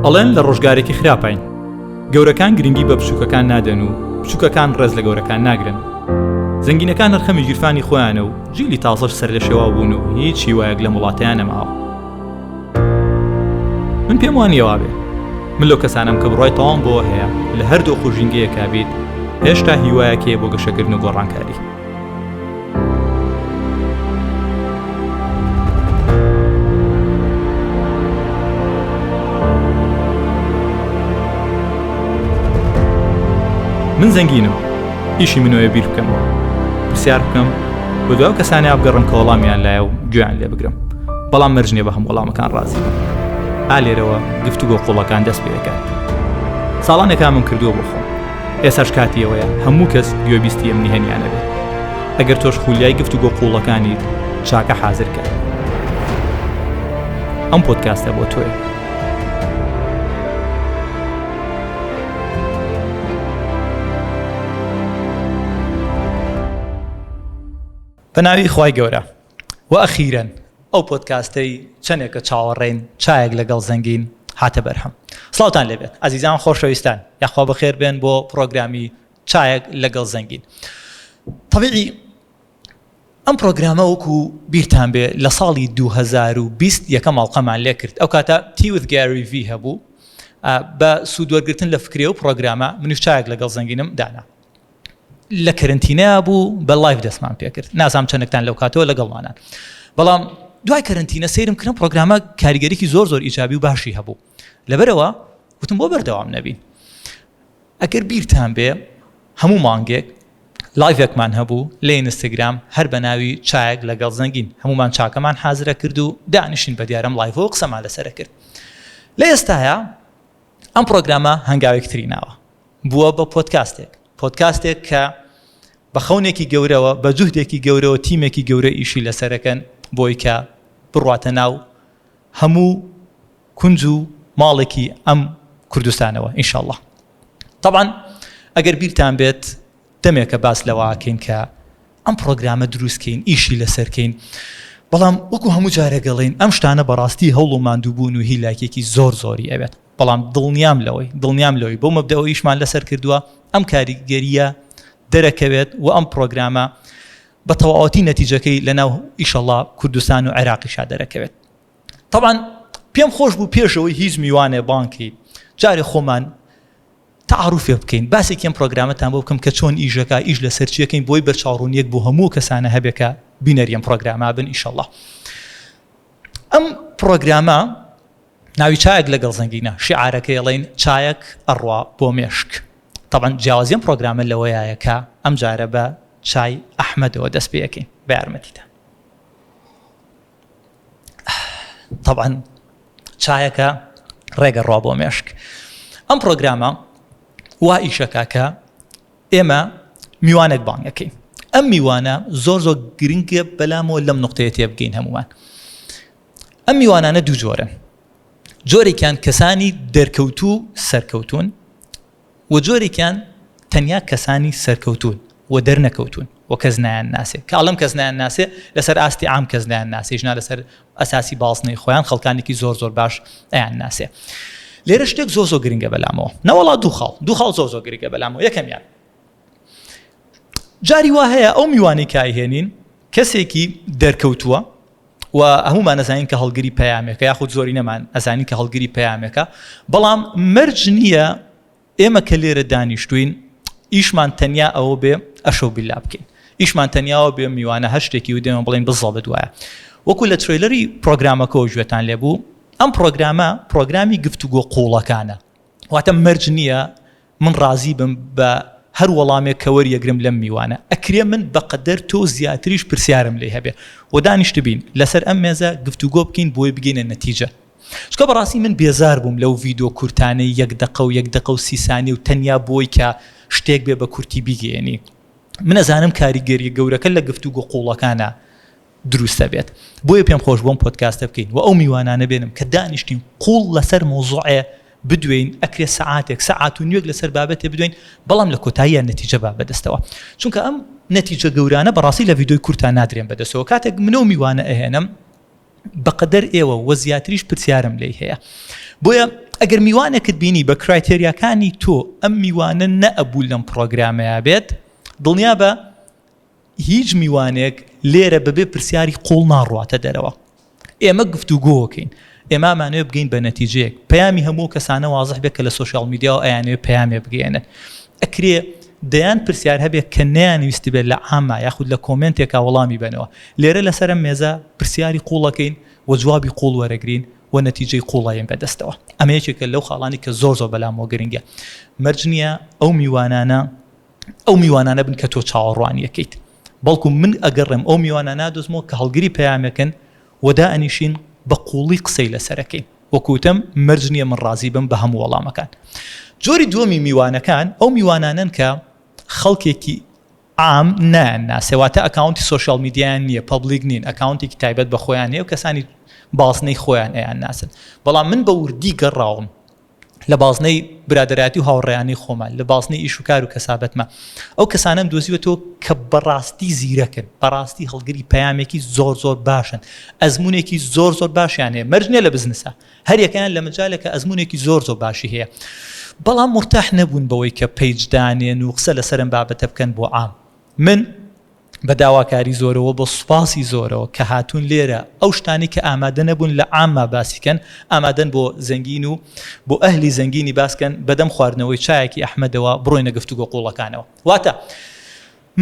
ئەڵێن لە ڕۆژگارێکی خراپاین. گەورەکان گرنگی بە بچووکەکان نادەن و بچووکەکان ڕێز لە گەورەکان ناگرن. زەنگینەکان هەر خەمی گیرفانی خۆیانە و جیلی تازەش سەرلێشێواو بوون و هیچ هیوایەک لەم وڵاتەیا نەماوە. من پێم وانییە وابێ. من لەو کەسانەم کە بڕوای تەواوم بەوە هەیە لە هەر دۆخ و ژینگەیەکا بیت هێشتا هیوایەک هەیە بۆ گەشەکردن و گۆڕانکاری. من زەنگینم ئیشی منەوەیە بیر بکەمەوە پرسیار بکەم بە دوای ئەو کەسانەیا بگەڕم کە وەڵامیان لایە و گوێیان لێ بگرم بەڵام مەرج نییە بە هەموو وەڵامەکان ڕازی بم ئا لێرەوە گفتوگۆ قوڵەکان دەست پێ دەکات ساڵانێک ئامم کردووە بۆ خۆم ئێساش کاتی ئەوەیە هەموو کەس گوێبیستی ئەم نهێنیانە بێت ئەگەر تۆش خولیای گفتوگۆ قوڵەکانیت چاکە حازر کە ئەم پۆدکاستە بۆ تۆیە. بە ناوی خوای گەورە وە ئەخیرەن ئەو پۆدکاستەی چەندێکە چاوەڕێین چایەک لەگەڵ زەنگین هاتە بەرهەم سڵاوتان لێبێت ئازیزان خۆشەویستان یاخوا بەخێر بێن بۆ پرۆگرامی چایەک لەگەڵ زەنگین طبیعی ئەم پرۆگرامە وەکو بیرتان بێ لە ساڵی 2020 یەکەم ئەڵقەمان لێ کرد ئەو کاتە Tea with Gary Vee هەبوو بە سوودوەرگتن لە فکرێ و پرۆگرامە منیش چایەک لەگەڵ زەنگینم دانا لە کەرنتینەیا بوو بە live دەستمان پێکرد نازانم چەندێکتان لەو کاتەوە لەگەڵمانان بەڵام دوای کەرنتینە سەیرم کردم پرۆگرامە کاریگەریکی زۆر زۆر ئیجابی و باشی هەبوو لەبەرەوە وتم بۆ بەردەوام نەبین ئەگەر بیرتان بێ هەموو مانگێک live ێکمان هەبوو لە ئینستاگرام هەر بە ناوی چایەک لەگەڵ زەنگین هەمومان چاکەمان حازرە کرد و دانیشین بە دیارم live ەوە قسەمان لەسەر کرد لە ئێستاە ئەم پرۆگرامە هەنگاوێک تری ناوە بووە بە پۆدکاستێک، پۆدکاستێک کە بە خەونێکی گەورەوە، بە جوهدێکی گەورەوە تیمێکی گەورە ئیشی لەسەرەکەن بۆی کە بڕواتە ناو هەموو کونج و ماڵێکی ئەم کوردستانەوە ئینشاڵڵا. تەبعەن ئەگەر بیرتان بێت دەمێکە باس لەوە ئەکەین کە ئەم پڕۆگرامە دروست کەین ئیشی لەسەر کەین بەڵام وەکو هەموو جارێک ئەڵێین ئەم شتانە بەڕاستی هەوڵ و ماندووبوون و هیلاکێکی زۆر زۆری ئەوێت بەڵام دڵنیام لەوەی دڵنیام لەوەی بەو مەبدەوە ئیشمان لەسەر کردووە ئەم کاریگەریە دەرەکەوێت و ئەم پڕۆگرامە بە تەواوەتی نەتیجەکەی لەناو ئیشەڵا کوردستان و عێراقیشا دەرەکەوێت تەبعەن پێم خۆش بوو پێشەوەی هیچ میوانێ بانکی جارێ خۆمان تەعاروفێ بکەین باسێکی ئەم پرۆگرامەتان بۆ بکەم کە چۆن ئیشەکە ئیش لەسەر چیەکەین بۆی بەرچاوڕوونیەک بۆ هەموو کەسانە هەبێ کە بینەری ئەم پرۆگرامە بن ئیشەڵا ئەم پرۆگرامە ناوی چایەک لەگەڵ زەنگینە شیعارەکەی ئەڵێن چایەک ئەڕوا بۆ مێشک تەبعەن جیاوازی ئەم پرۆگرامە لەوەیە کە ئەم جارە بە چای ئەحمەدەوە دەست پێ ئەکەین بە یارمەتیتان تەبعەن چایەکە ڕێگە ڕوا بۆ مێشک ئەم پرۆگرامە وا ئیشەکە کە ئێمە میوانێک بانگەکەین ئەم میوانە زۆر زۆر گرنگە بەلامەوە لەم نقطەیە تێبگەین هەمومان ئەم میوانانە دوو جۆرن جۆرێکیان کەسانی دەرکەوتوو سەرکەوتون و جۆرێکیان تەنیا کەسانی سەرکەوتوون و دەرنەکەوتوون و کەس نایان ناسێ کە ئەڵێم کەس نایان ناسێ لەسەر ئاستی عام کەس نایان ناسێ ژنا لەسەر ئەساسی بازنەی خۆیان خەڵکانێکی زۆر زۆر باش ئەیان ناسێ لێرە شتێک زۆر زۆر گرنگە بەلامەوە نەوەڵا دوو خاڵ دوو خاڵ زۆر زۆر گرنگە بەلامەوە یەکەمیان جاری وا هەیە ئەو میوانەی کایهێنین کەسێکی دەرکەوتووە و هەمومان ئەزانین کە هەڵگری پەیامێکە یاخود زۆرینەمان ئەزانین کە هەڵگری پەیامێکە بەڵام مەرج نییە ئێمە کە لێرە دانیشتوین ئیشمان تەنیا ئەوە بێ ئەشەو بیلا بکەین ئیشمان تەنیاوە بێ میوانە هەر شتێکی و دێمە بڵین بزەڵت وایە وەکو لە trailer ی پرۆگرامەکەەوە گوێتان لێبوو ئەم پرۆگرامە پرۆگرامی گفتوگۆ قوڵەکانە واتە مەرج نییە من ڕازی بم بە هەر وەڵامێک کە وەریەگرم لەم میوانە، ئەکرێ من بە قەدەر تۆ زیاتریش پرسیارم لێی هەبێ و دانیشتبین لەسەر ئەم مێزە گفتوگۆ بکەین بۆی بگەینە نەتیجە. چونکە بەڕاستی من بێزار بووم لەو ڤیدۆ کورتانەی یەک دەقە و یەک دەقە و سی سانیە و تەنیا بۆی کە شتێک بێ بە کورتی بیگەیەنی. من ئەزانم کاریگەریە گەورەکە لە گفتوگۆ قوڵەکانە. دروست ئەبێت بۆیە پێم خۆش بۆم پۆدکاستە بکەین و ئەو میوانانە بێنم کە دانیشتین قوڵ لەسەر مۆزوعێ بدوێین ئەکرێ سەعاتێک سەعات و نوێک لەسەر بابەتێ بدوێین بەڵام لە کۆتاییان نەتیجە با بەدەستەوە چونکە ئەم نەتیجە گەورانە بەڕاستی لە ڤیدۆی کورتا نادرێن بەدەستەوە کاتێک منەو میوانە ئەهێنم بەقەدەر ئێوە وە زیاتریش پرسیارم لێی هەیە بۆیە. ئەگەر میوانێکت بینی بە criteria کانی تۆ ئەم میوانە نەئەبوو لەم پڕۆگرامەیا بێت، دڵنیابە هیچ میوانێک لێرە بەبێ پرسیاری قوڵ ناڕواتە دەرەوە. ئێمە گفتوگۆکەین، ئێمە ئەمانەوێت بگەین بە نەتیجەیەک، پەیامی هەموو کەسانە وازح بێت کە لە social media وە ئەیانەوێت پەیامێ بگەیەنن. ئەکرێ دەیان پرسیار هەبێت کە نەیانویستبێت لە عاما یاخود لە comment ێکا وەڵامی بەنەوە. لێرە لەسەر ئەم مێزە پرسیاری قوڵ ئەکەین و جوابی قوڵ وەرەگرین و نەتیجەی قوڵ ئەیەین بەدەستەوە. ئەمە یەکێکە لەو خاڵانەی کە زۆر زۆر بەلامەوە گرنگە. مەرج نییە ئەو میوانانە ئەو میوانانە بن کە تۆ چاوەڕوانی ئەکەیت. بەڵکو من ئەگەڕێم ئەو میوانانە ئەدۆزمەوە کە هەڵگری پەیامێکن و دائەنیشین بە قووڵی قسەی لەسەر ئەکەین. وەکو وتم مەرج نییە من ڕازی بم بە هەموو وەڵامەکان. جۆری دووەمی میوانەکان ئەو میوانانەن کە خەڵکێکی عام نایانناسێ، واتە account ی social media یان نییە، public نین، account ێکی تایبەت بە خۆیان هەیە و کەسانی بازنەی خۆیان ئەیانناسن. بەڵام من بە وردی گەڕاوم لە بازنەی برادەرایەتی و هاوڕێیانی خۆمان، لە بازنەی ئیش و کار و کەسابەتمان، ئەو کەسانەم دۆزیوەتەوە کە بەڕاستی زیرەکن، بەڕاستی هەڵگری پەیامێکی زۆر زۆر باشن، ئەزموونێکی زۆر زۆر باشیان هەیە، مەرج نییە لە بزنسا، هەریەکەیان لە مەجالێکا ئەزموونێکی زۆر زۆر باشی هەیە، بەڵام مورتاح نەبوون بەوەی کە page دانێن و قسە لەسەر ئەم بابەتە بکەن بۆ عام. من بە داواکاری زۆرەوە بە سوپاسی زۆرەوە کە هاتوون لێرە ئەو شتانەی کە ئامادە نەبوون لە عامما باسی کەن ئامادەن بۆ زەنگین و بۆ ئەهلی زەنگینی باس کەن بەدەم خواردنەوەی چایەکی ئەحمەدەوە بڕۆینە گفتوگۆ قوڵەکانەوە واتە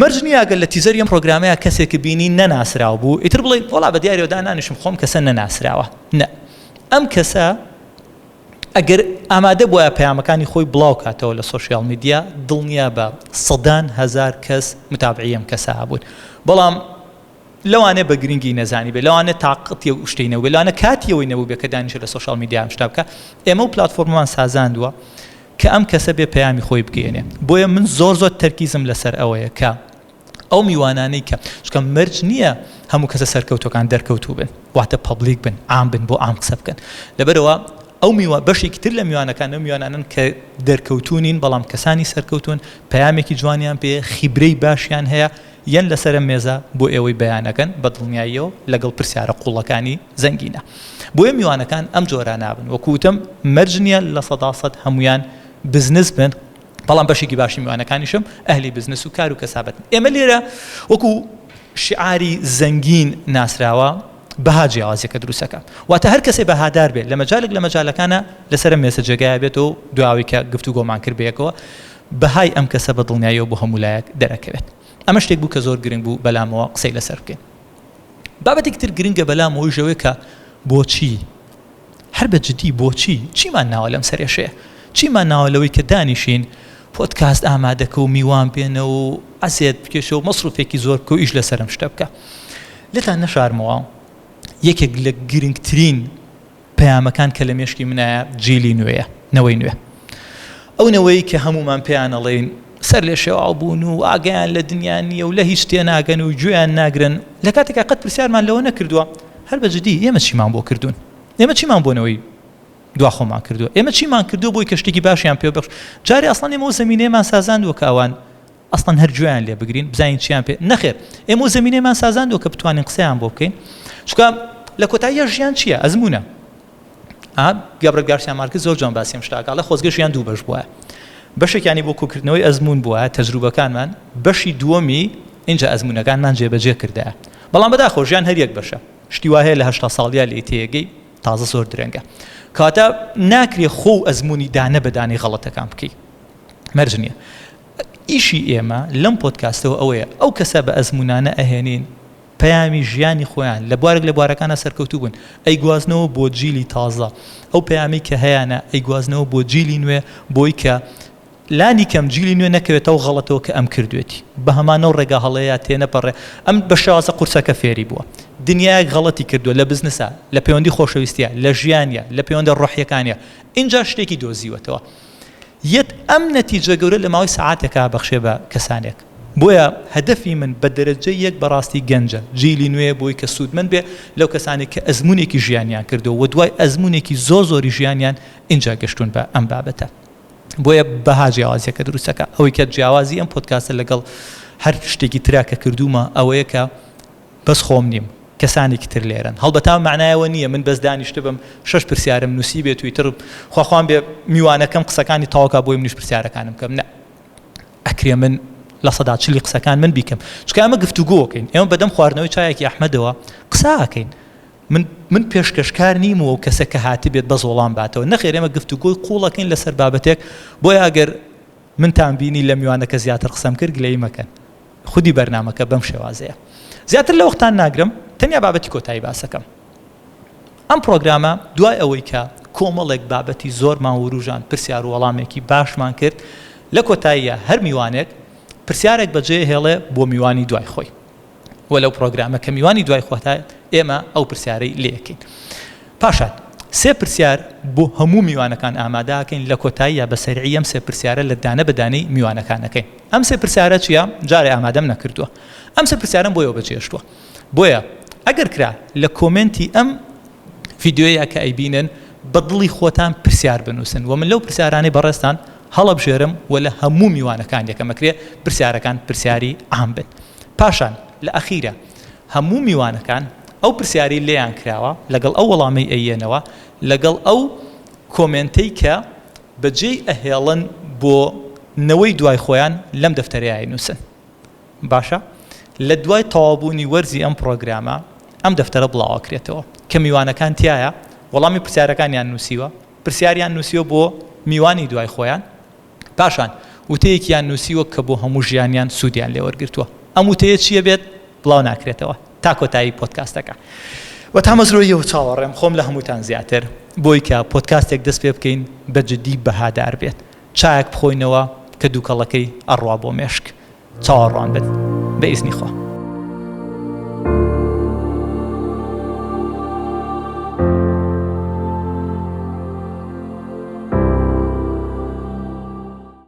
مەرج نییە گەر لە teaser ی ئەم پرۆگرامەیە کەسێک بینی نەناسراو بوو ئیتر بڵێ وەڵا بە دیارەوە دانانیشم خۆم کەسە نەناسراوە نە ئەم کەسە ئەگەر ئامادە بوایە پەیامەکانی خۆی بڵاو کاتەوە لە social media دڵنیابە سەدان هەزار کەس متابعی ئەم کەسە هەبوون بەڵام لەوانەیە بە گرنگی نەزانی بێ لەوانەیە تاقەتی ئەو شتەی نەبوو لەوانە کاتی ئەوەی نەبوو بێ کە دانیشێ لە social media ئەم شتە بکە ئێمە و پلاتفۆرممان سازاندووە کە ئەم کەسە بێ پەیامی خۆی بگەیەنێ بۆیە من زۆر زۆر تەرکیزم لەسەر ئەوەیە کە ئەو میوانانەی کە چونکە مەرج نییە هەموو کەسە سەرکەوتوەکان دەرکەوتوو بن واتە public بن عام بن بۆ عام قسە بکەن لەبەرەوە ئەو میوە بەشێکی تر لە میوانەکان ئەو میوانانن کە دەرکەوتوو نین بەڵام کەسانی سەرکەوتون پەیامێکی جوانیان پێ خیبرەی باشیان هەیە یەن لەسەر ئەم مێزە بۆ ئێوەی بەیانەکەن بە دڵنیاییەوە لەگەڵ پرسیارە قوڵەکانی زەنگینە بۆیە میوانەکان ئەم جۆرە نابن وەکو وتم مەرج نییە 100% هەمویان بزنس بن بەڵام بەشێکی باشی میوانەکانیشم ئەهلی بزنس و کار و کەسابەتن. ئێمە لێرە وەکو شیعاری زەنگین ناسراوە بەها جیاوازیەکە دروستەکە واتە هەر کەسێ بەهادار بێت لە مەجالێک لە مەجالەکانە لەسەر ئەم مێزە جێگایە بێتەوە و دواوەی کە گفتوگۆمان کرد بەیەکەوە بەهای ئەم کەسە بە دڵنیاییەوە بۆ هەموو لایەک دەرەکەوێت. ئەمە شتێک بوو کە زۆر گرنگ بوو بەلامەوە قسەی لەسەر بکەین. بابەتێکی تر گرنگە بەلامەوەیش ئەوەیە کە بۆچی هەر بە جدی بۆچی چیمان ناوە لەم سەرێشەیە؟ چیمان ناوە لەوەی کە دانیشین پۆدکاست ئامادەکە و میوان بێنە و عەزێت بکێشە و مەسروفێکی زۆر بکە و ئیش لەسەر ئەم شتە بکە؟ لێتان نەشارمەوە یەکێک لە گرنگترین پەیامەکان کە لە مێشکی منایە جیلی نوێیە، نەوەی نوێ. ئەو نەوەی کە هەموومان پێیان ئەڵێین سەر لێ شێواو بوون و ئاگایان لە دنیا نییە و لە هیچ تێناگەن و گوێیان ناگرن، لە کاتێکا قەت پرسیارمان لەوە نەکردووە هەر بە جدی ئێمە چیمان بۆ کردوون؟ ئێمە چیمان بۆ نەوەی دوا خۆمان کردووە؟ ئێمە چیمان کردووە بۆی کە شتێکی باشیان پێ بەخش؟ جارێ ئەسڵەن ئێمە ئەو زەمینەیەمان سازاندووە کە ئەوان ئەسڵەن هەر گوێیان لێ بگرین بزانین چیان پێ نەخێر ئێمە ئەو زەمینەیەمان سازاندووە کە بتوانین قسەیان بۆ بکەین چونکە لە کۆتاییە ژیان چییە؟ ئەزموونە. ئا گابرێل گارسیا مارکز زۆر جوان باسی ئەم شتە ئەکا ئەڵێ خۆزگە ژیان دوو بەش بوایە بەشێکیانی بۆ کۆکردنەوەی ئەزموون بوایە تەجروبەکانمان بەشی دووەمی ئینجا ئەزموونەکانمان جێبەجێ کردایە بەڵام بەداخەوە ژیان هەر یەک بەشە شتی وا هەیە لە 80 ساڵیا لێی تێگەی تازە زۆر درەنگە کەواتە ناکرێ خۆ و ئەزموونی دانە بە دانەی غەڵەتەکان بکەی مەرج نییە ئیشی ئێمە لەم پۆدکاستەوە ئەوەیە ئەو کەسە بە ئەزموونانە ئەهێنین پەیامی ژیانی خۆیان لە بوارێک لە بوارەکانا سەرکەوتوو بوون ئەیگوازنەوە بۆ جیلی تازە، ئەو پەیامەی کە هەیانە ئەیگوازنەوە بۆ جیلی نوێ بۆی کە لانی کەم جیلی نوێ نەکەوێتە ئەو غەڵەتەوە کە ئەم کردوێتی بە هەمان ئەو ڕێگا هەڵەیە تێنەپەڕێ ئەم بە شێوازە قورسەکە فێری بووە دنیایەک غەڵەتی کردووە لە بزنسا لە پەیوەندی خۆشەویستیا لە ژیانیا لە پەیوەندە ڕۆحیەکانیا ئینجا شتێکی دۆزیوەتەوە یەت ئەم نەتیجە گەورە لە ماوەی سەعاتێکا بەخشێ بە کەسانێک. بۆیە هەدەفی من بە دەرەجەی یەک بەڕاستی گەنجە، جیلی نوێیە بۆی کە سوودمەند بێ لەو کەسانەی کە ئەزموونێکی ژیانیان کردووە و دوای ئەزموونێکی زۆر زۆری ژیانیان ئینجا گەشتوون بە ئەم بابەتە. بۆیە بەها جیاوازیەکە دروست ئەکا. ئەوەی کە جیاوازی ئەم پۆدکاستە لەگەڵ هەر شتێکی ترا کە کردوومە ئەوەیە کە بەس خۆم نیم. کەسانێکی تر لێرەن. هەڵبەتە ئەم مەعنای ئەوە نییە من بەس دانیشتبم شەش پرسیارم نووسیبێت و ئیتر خواخوام بێ میوانەکەم قسەکانی تەواو کا بۆی منیش پرسیارەکانم بکەم. نا. ئەکرێ من 40% قسەکان من بیکەم. چونکە ئەمە گفتوگۆکەین. ئێمە بەدەم خواردنەوەی چایەکی ئەحمەدەوە قسە ئەکەین. من من پێشکەشکار نیم و ئەو کەسە کە هاتبێت بەس وەڵام باتەوە. نەخێر ئێمە گفتوگۆی قووڵ ئەکەین لەسەر بابەتێک. بۆیە ئەگەر منتان بینی لە میوانەکە زیاتر قسەم کرد گلەیی مەکەن. خودی بەرنامەکە بەم شێوازەیە. زیاتر لە وەختان ناگرم، تەنیا بابەتی کۆتایی باسەکەم. ئەم پڕۆگرامە دوای ئەوەی کە کۆمەڵێک بابەتی زۆرمان وروژاند، پرسیار و وەڵامێکی باشمان کرد، لە کۆتاییا هەر میوانێک پرسیارێک بەجێ ئەهێڵێ بۆ میوانی دوای خۆی. و لەو پڕۆگرامە کە میوانی دوای خۆتە ئێمە ئەو پرسیارەی لێ ئەکەین. پاشان سێ پرسیار بۆ هەموو میوانەکان ئامادە ئەکەین لە کۆتاییا بە سەریعی ئەم سێ پرسیارە لە دانە بە دانەی میوانەکان ئەکەین. ئەم سێ پرسیارە چییە؟ جارێ ئامادەم نەکردووە. ئەم سێ پرسیارەم بۆ ئێوە بەجێهێشتووە. بۆیە ئەگەر کرا لە کۆمێنتی ئەم ڤیدیۆیە کە ئەیبینن بە دڵی خۆتان پرسیار بنووسن و من لەو پرسیارانەی بەڕێزتان هەڵەبژێرم و لە هەموو میوانەکان یەکەم ئەکرێ پرسیارەکان پرسیاری عام بن. پاشان لە ئەخیرا هەموو میوانەکان ئەو پرسیارەی لێیان کراوە لەگەڵ ئەو وەڵامەی ئەیەنەوە لەگەڵ ئەو کۆمێنتەی کە بەجێی ئەهێڵن بۆ نەوەی دوای خۆیان لەم دەفتەرەیا ئەینووسن. باشە لە دوای تەواوبوونی وەرزی ئەم پڕۆگرامە ئەم دەفتەرە بڵاوئەکرێتەوە کە میوانەکان تیایا وەڵامی پرسیارەکانیان نووسیوە پرسیاریان نووسیوە بۆ میوانی دوای خۆیان پاشان وتەیەکیان نووسیوە کە بۆ هەموو ژیانیان سوودیان لێ وەرگرتووە. ئەم وتەیە چییە بێت بڵاو ناکرێتەوە تا کۆتایی پۆدکاستەکە. وە تامەزرۆییەوە چاوەڕێم خۆم لە هەمووتان زیاتر بۆی کە پۆدکاستێک دەست پێ بکەین بە جدی بەهادار بێت. چایەک بخۆینەوە کە دووکەڵەکەی ئەڕوا بۆ مێشک. چاوەڕوان بن. بە ئیزنی خوا.